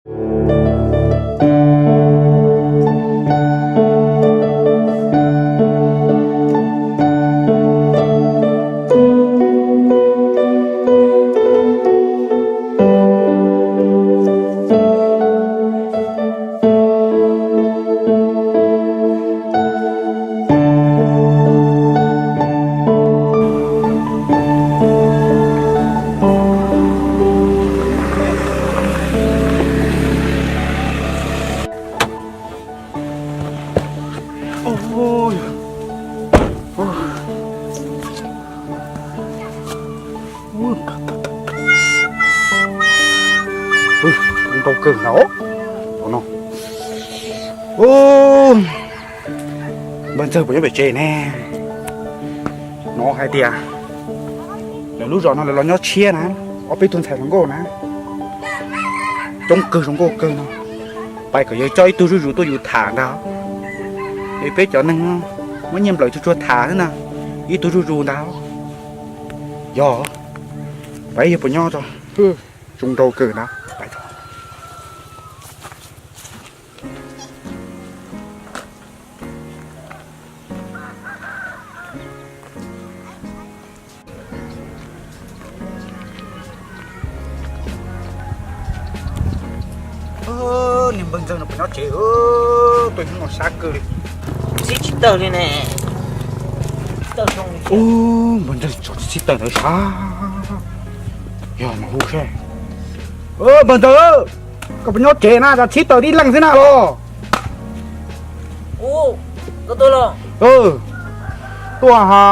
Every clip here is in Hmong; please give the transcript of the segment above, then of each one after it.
Ntau kawg na. No, npawg Ntxawg puas nyob pem tsev ne? No hais tias lawv lub zos no lawv los nyob tshiab na, ob peb tug ntxhais hluas nkauj na, coob kawg zoo nkauj kawg no. Pais kom yawg coj ib tug zuj zus tuaj yus tham ntag. Es peb cov neeg muab nyiaj nplawm tsuag tsuag tham xwb na, ib tug zuj zus ntag. Yog, pais yawg puas nyob tso. Zoo nraug kawg na. Niag npawg Ntxawg no puas nyob tsev? Tuaj hnub no sab kawg li. Sib tsis tawg li ne. Tawg zoo li. Npawg Ntxawg tsis tawg ntawd sab. Yog mas hu seb. Npawg Ntxawg, koj puas nyob tsev na? Tsis tawg tib leeg xwb na los? Ub, koj tuaj los? Tuaj ha.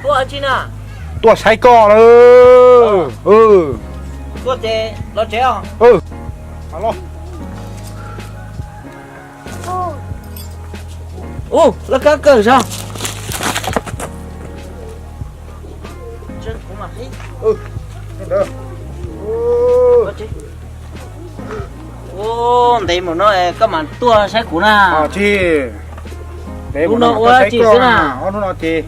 Tuaj tsi na? Tuaj saib koj lawm. Tuaj ces los tsev os. Ub, laj kab kawg zog. Ub, ntev mus no koj mam tuaj saib kuv na. Hnub no ua dab tsi xwb na? Ob hnub no ces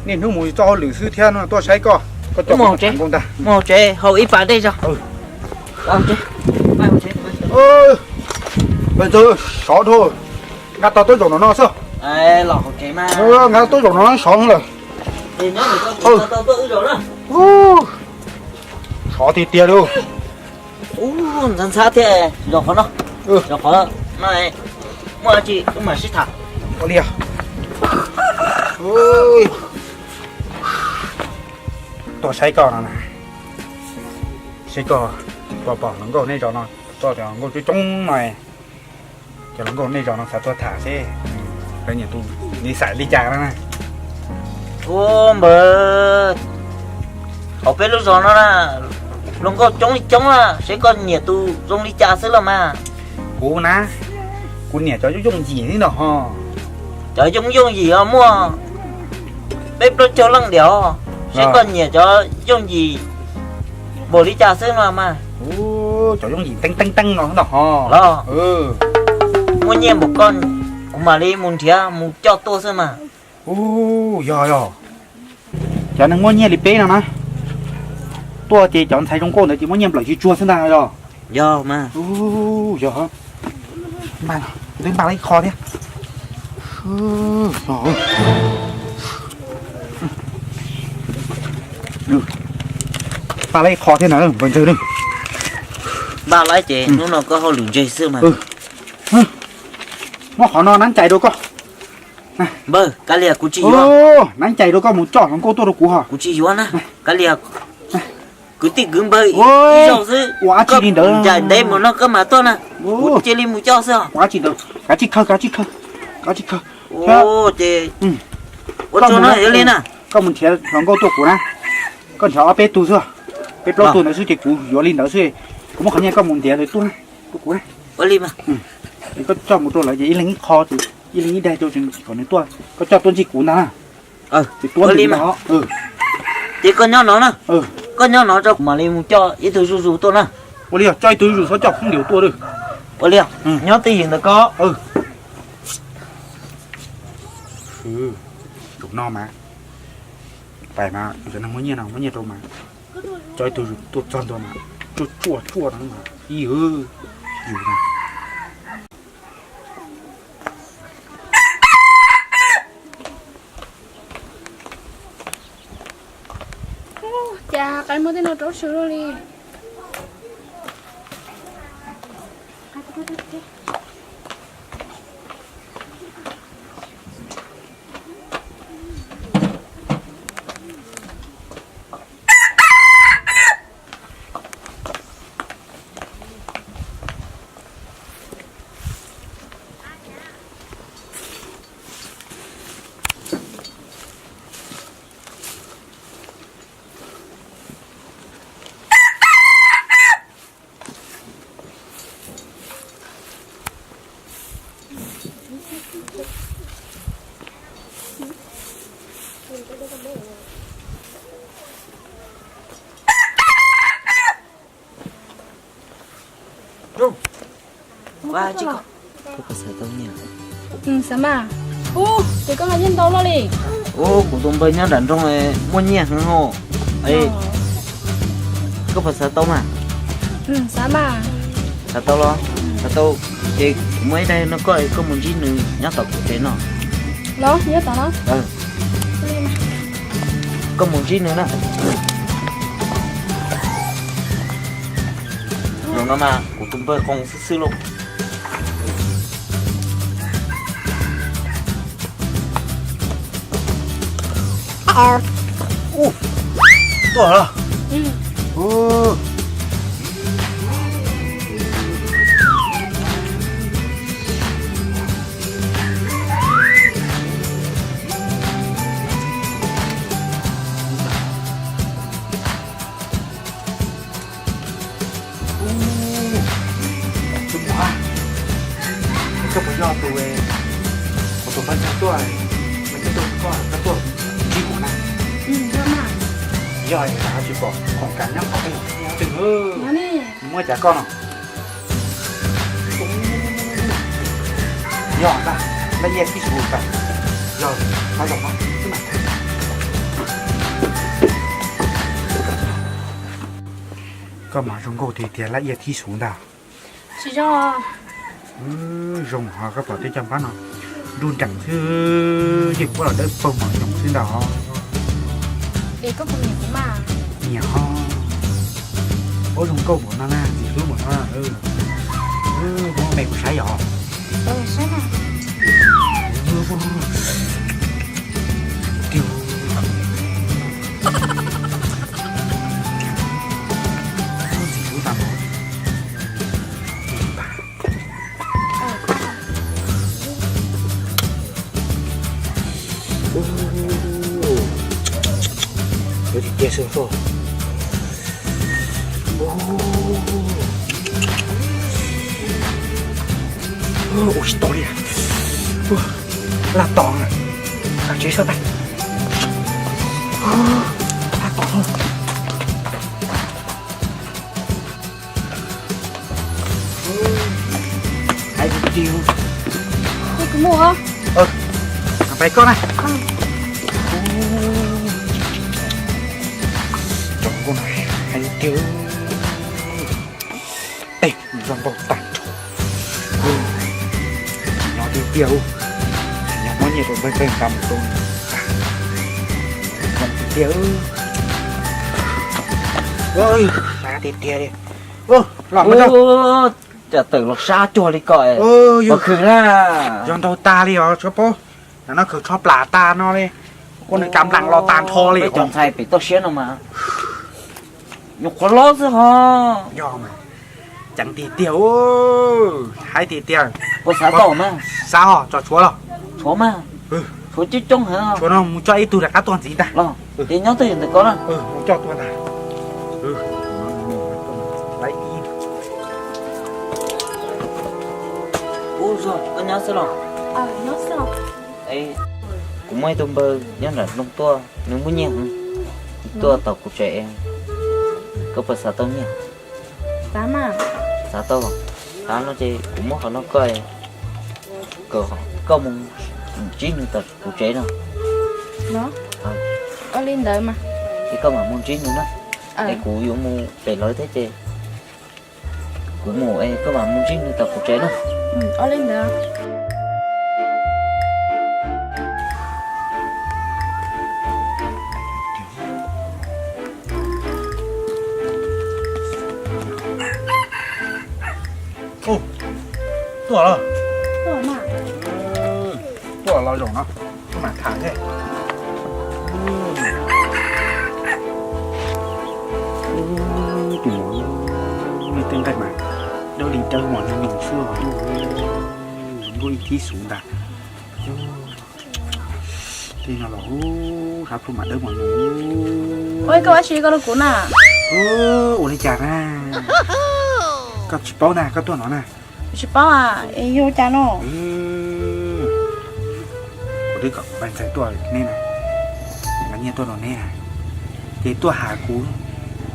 niaj hnub mus txoj hauj lwm xwb thiab no tuaj saib koj. Koj coj kuv mus tsev, mus tsev haus ib pas dej tso. Npawg Ntxawg, sov dhau, nqa tau tuaj zaum no no xwb. Nqa tau tuaj zaum no sov lawm. Sov tiag tiag li. Ntxhab ntxhab thiab, zaum qhov no, zaum qhov no muaj dab tsi wb mam sib tham. Ua li, tuaj saib koj no na, saib koj pom pom hluas nkauj nej zos no, txoj cov hluas nkauj coob coob no, cov hluas nkauj nej zos no xav tuaj tham seb lawv nyiam tus nij xais li cas no na. Ua npawg, hauv peb lub zos no na, hluas nkauj coob li coob na, seb koj nyiam tus zoo li cas xwb los mas. Kuv na, kuv nyiam cov yooj yooj yim li no ho. Cov yooj yooj yim os muaj peb plaub caug leej diam os, seb koj nyiam cov yooj yim npaum li cas xwb no mas. Cov yooj yim teeb teeb teeb no no ho. Los, muaj nyiaj npaum koj, kuv mam li mus nrhiav mus coj tuaj xwb mas. Yog yog, cov neeg muaj nyiaj li peb no na, tuaj ces cov ntxhais zoo nkauj ntawd ces muaj nyiaj nplawm tsis tsuag xwb ntag yog. Yog mas. Yog, npaj lawv ib qho thiab. Npaj lawv ib qho thiab na npawg Ntxawg. Npaj lawv ces hnub no koj hauj lwm ntseg xwb mas. Muab qhov no neeb cais rau koj. Npawg, kav liam kuv tsis yuav. Neeb cais rau koj mus coj hluas nkauj tuaj rau kuv ho. Kuv tsis yuav na, kav liam. Kwv tij kwv npawg ib zaug xwb, ua dab tsi li ntawd, ncaim ntev mus no koj mam tuaj na. Kuv cia li mus coj xwb os. Ua dab tsi ntawd, kav tsij khaws, kav tsij khaws, kav tsij khaws. Ces ua tsaug no yog li na. Koj mus nrhiav hluas nkauj tuaj kuv na. Koj nrhiav ob peb tug xwb, peb plaub tug ntawd xwb ces kuv yuav li ntawd xwb. Kuv muab qhov nyiaj koj mus ntiav lawv tuaj na, tuaj kuv na. Ua li mas. Koj coj mus rau lawv ces ib leeg ib qho, ib leeg ib daim rau kom nws tuaj, koj coj tuaj ntsib kuv ntag na. Ua li mas. Ces koj nyob no na, koj nyob no tso kuv mam li mus coj ib tug zuj zus tuaj na. Ua li, coj ib tug zuj zus, txhob coj phooj ywg tuaj. Ua li, nyob twj ywm ntawm koj. Zaum no mas, pais mas cov neeg muaj nyiaj no muaj nyiaj rau mas, coj ib tug zuj zus tuaj txog ntua mas, tsuaj tsuaj tsuaj no mas. Ib hwv, yus na. Ua cas qe muag tej no rau siab luaj li. Koj puas xav tau nyiaj? Xav mas. Ub, ces koj nqa nyiaj ntau luaj li. Ub, kuv tus npawg nyob nram nroog muaj nyiaj heev hos. Koj puas xav tau mas? Xav mas. Xav tau los? Xav tau ces kuv muaj ib daim no koj, koj mus ntsib nws nyob tom kuv tsev no. Los nyob tom no. Koj mus ntsib nws na. Zaum no mas kuv tus npawg qoos xwb xwb lauj. Tuaj los. Tus muam, koj puas yog tus, kuv tus npawg ntxawg tuaj, nws tuaj tuaj koj, koj tuaj ntsib kuv na? Yog, tsis pom khoom kas nyob qhov twg, nyob twg, muab cas koj no. Yog ntag, laj iab thib suv ntag. Yog, qhov zoo no. Koj mas zoo nkauj tiag tiag, laj iab thib suv ntag. Tsis zoo. Zoo ho, koj pom tej caj npab no nruj nreem xwb, yeej puab los dawb paug mos nyoos xwb ntag. Es koj puas nyiam kuv mas? Nyiam ho. Puab zoo nkauj npaum no na, ntxim hlub npaum no. Muab me kuv saib yom. Ntxim hlub tas npaum. Ua tsis tau li. Laj tom, tsev sab tag. Laj tom. Hais tias, kuv mus. Pais koj na. Cov nkauj no hais tias, tej zoo nkauj tag nrho. Tsis nyob tiag tiag, tsis nyob muab nyiaj rau npawg npawg nqa mus rau, zoo tiag tiag. Sab tiag tiag li. Los, cas tawm los sab cuag li ko, ua khwv na. Yog nraug tag li os, tsis paub. Nim no khaws tsho plam tas no li, kuv nws kam nplam los tag nrho li. Peb cov ntxhais pem toj siab no mas nyuam qhuav los xwb ho. Yog mas, ceev tiag tiag, hais tiag tiag. Puas xav tau mas? Xav os, tso tshuav los. Tshuav mas. Tshuav coob coob heev. Tshuav no mus coj ib tug rov qab tuaj ntxiv ntag. Los, ces nyob twj ywm ntawm ko na. Mus coj tuaj ntag. Ub, koj nyob xwb los? Kuv muaj ib tug npawg nyob nram nroog tuaj, nws muaj nyiaj heev, tuaj tom kuv tsev. Koj puas xav tau nyiaj? Xav tau. Xav no ces kuv muab qhov no koj, kom koj mus ntsib nws tom kuv tsev no. Ua li ntawd mas, ces koj mam mus ntsib nws na. Es kuv yuav mus pem lawv thiab ces Kuv mus es koj mam mus ntsib nws tom kuv tsev na. Ua li ntawd. Tuaj los? Tuaj los zaum no, wb mam tham thiab. Tus muam, nej tej nqaij mas dawb li dawb mos nyoos xwb os. Zoo nkaus ib tib xwv ntag. Tej no los hu, hlab plhu mas dawb mos nyoos. Ua, koj ua tsi koj rau kuv na? Ua li cas na? Koj tsis paub na, koj tuaj no na. Tsis paub, yog ua cas no? Kuv twb kom npawg ntxawg tuaj neb na, nqa nyiaj tuaj rau neb na, ces tuaj has kuv,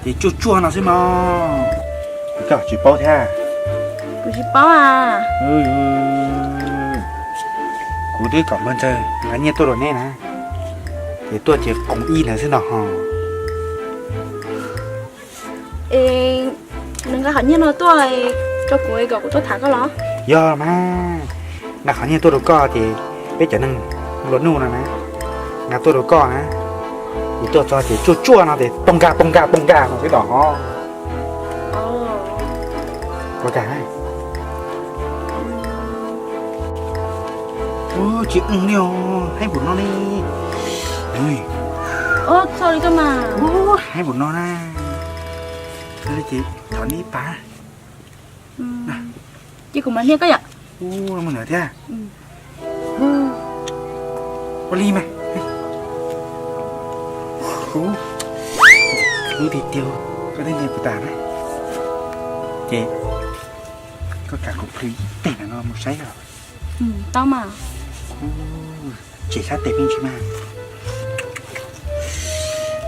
ces tsuaj tsuaj no xwb mog. Koj tsis paub thiab? Kuv tsis paub. Kuv twb kom npawg ntxawg nqa nyiaj tuaj rau neb na, ces tuaj ces qoom ib ntawd xwb no ho. Es nws nqa qhov nyiaj no tuaj rau kuv kom kuv tuaj tham koj los? Yog mas, nqa qhov nyiaj tuaj rau koj ces peb cov neeg nplua nuj no na, nqa tuaj rau koj na, es tuaj txog ces tsuaj tsuaj no ces poob nkag poob nkag poob nkag no xwb los ho. Ua cas na? Tsis ua li os, haib npaum no ne. Haib npaum no na. Ces thov neb ib pas. Cia kuv mam nias koj yom. Mus ntawd thiab. Ua li mas. Ub, tiag tiag, koj twb nias kuv tas na. Ces koj kam kuv plhws ib teg no mus saib os. Tau mas. Tsev sab tes me ntsis mas.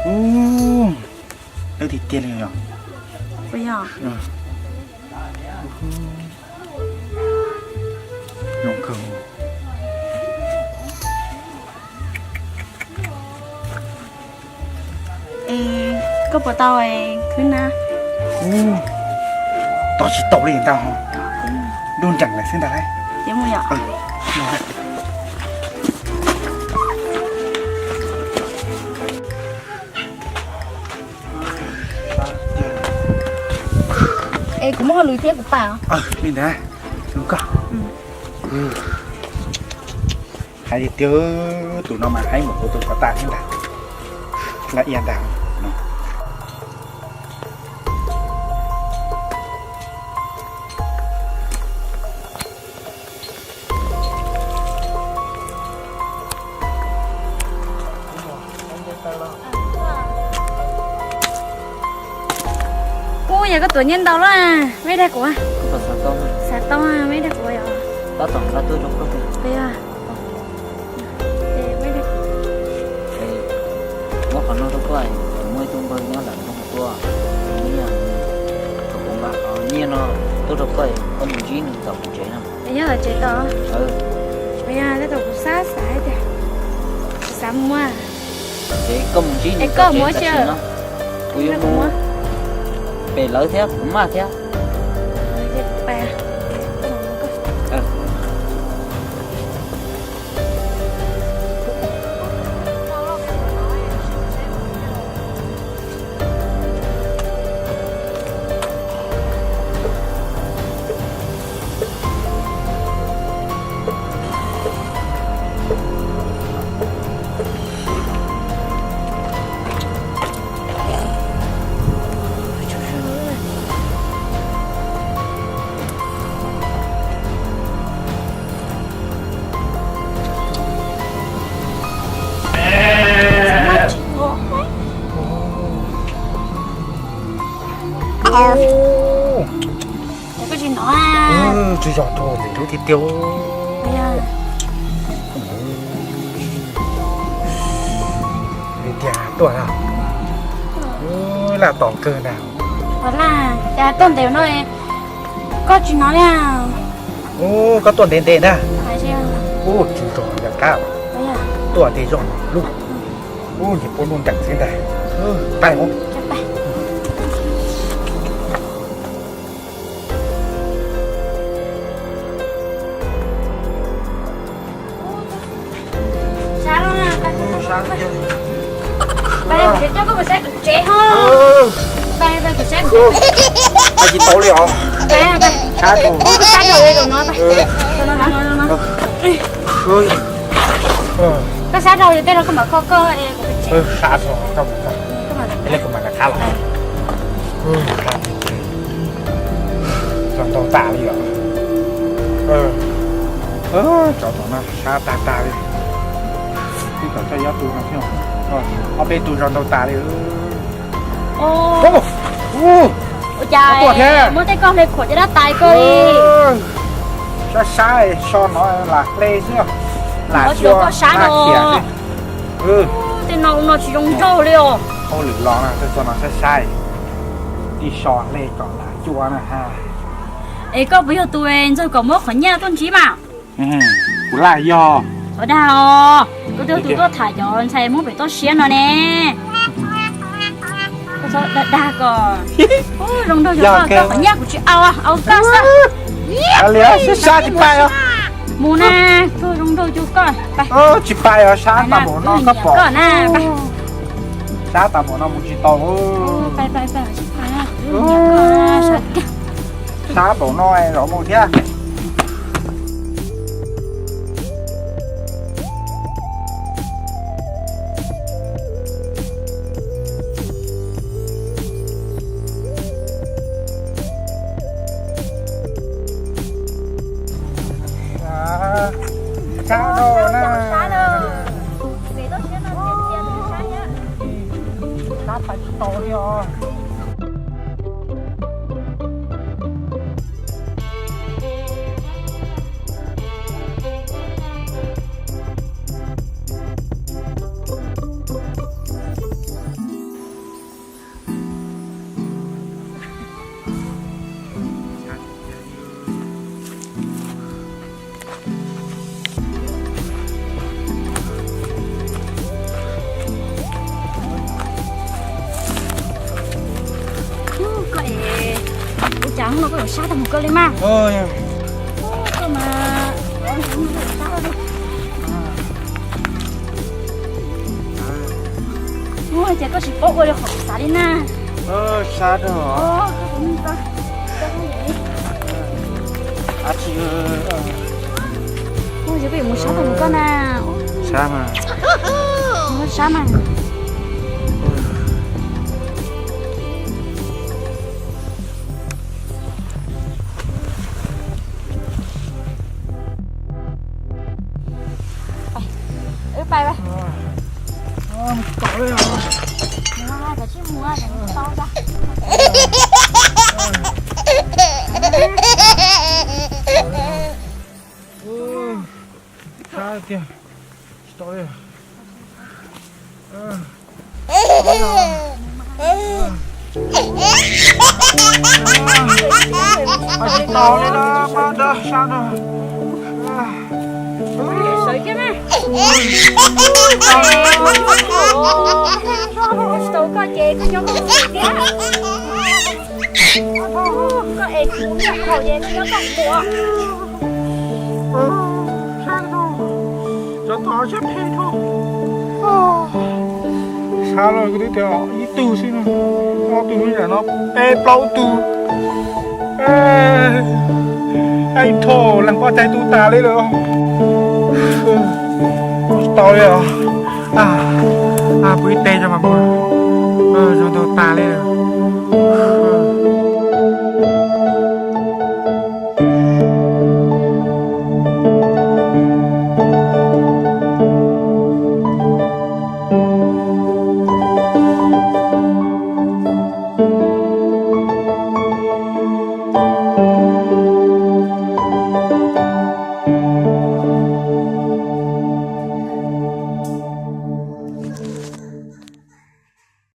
Ub, dawb tiag tiag li os. Puas yog? Zoo kawg. Es koj puas tau khwb na? Tau tsis tau li ntag, nruab nrees lawm xwb ntag lauj. Ces mus yom. Es kuv muab hauj lwm thiab kuv pam. Li ntawd, koj. Hais tiag tiag, tus no mas haib mus kuv tus kov tas thiab ntag. Laj ia ntag no. Ub, yog koj tuav nyiaj ntau lawm, meb dag kuv. Xav tau, meb dag kuv yom. Tab tom nqa tuaj rau koj. Muab qhov no rau koj, muaj ib tug npawg nyob nram nroog tuaj, nyiaj, thaum kuv nqa qhov nyiaj no tuaj rau koj, koj mus ntsib nws tom kuv tsev no. Yog tsev tod. Yog tab tom kuv xav xav tias, xav muab. Ces koj mus ntsib nws tom tsev tam sim no, kuv yuav mus pem lawv thiab kuv maj thiab. Koj tsis hnov? Tsis yog, rau ntawm lub tiag tiag. Li tiag tuaj na. Laj tom kawg ntag. Ua laj, cas tuaj ntev no koj tsis hnov li? Ub, koj tuaj ntev ntev ntag. Ub, tsis nrog yam qab, tuaj tej zog lub. Ub, nyias puab nruab nrees xwb ntag. Pais os. Pais, kuv coj koj mus saib kuv tsev ho. Pais, pais, kuv saib kuv tsev. Pais tsis tau li os. Pais, pais. Sab dhau. Koj sab dhau li tus no, pais. Koj sab dhau li tej no, koj mam kho koj. Sab dhau, koj mus koj. Koj mam, koj mam rov qab los. Zoo nraug tas li os. Tsov tom no sab tag tag li. Twb kom coj ob tug no thiab, ob peb tug zoo nraug tas li. Ua cas muab tej koj hle khuam coj dab tais koj li. Sab sab so no lam hle xwb, lam xyuas koj sab no. Tej no no tsis zoo nraug li os. Hauj lwm los na, tuaj txog no sab sab, tij so hle kom lam xyuas na ha. Es koj puas yog tus ntxawg kom muab qhov nyiaj tuaj ntsib mas? Kuv lam yog. Ua dag os, koj twb yog tus tuaj tham cov ntxhais Hmoob pem toj siab no ne. Koj txhob dag dag kom. Zoo nraug yog koj, koj qhov nyiaj kuv tsis au, au koj xwb. Sab sab tsis pais os. Mus na, koj zoo nraug cuag koj. Tsis pais os, sab tas npaum no koj pom. Sab tas npaum no mus tsis tau. Sab npaum no zov mus thiab. Sab dhau na. Sab pais tsis tau li os. Koj es, ua cas hnub no koj yuav sab tag mus koj li mas? Koj mas, ua cas koj tsis paub ua li qhov kuv xav li na? Sab rau. Ua cas koj yuav mus sab tag mus koj na? Sab mas. Sab mas. Wb pais. Kav tsij mus, tau ntag. Sab tiag, tsis tau li. Tsis tau li no, sab no. Sawv kiag na. Tsis tau koj ces koj nyob koj tus tiag. Koj es kuv nyob koj haus ces koj nyob koj tus. Sab no, sab phem dhau. Sab los kuv twb tias ib tug xwb no, ob tug ib yam no peb plaub tug. Ib thom leej poj cai tu tas li lawm. Tsis tau li os. Pw ib teg tso mas mus.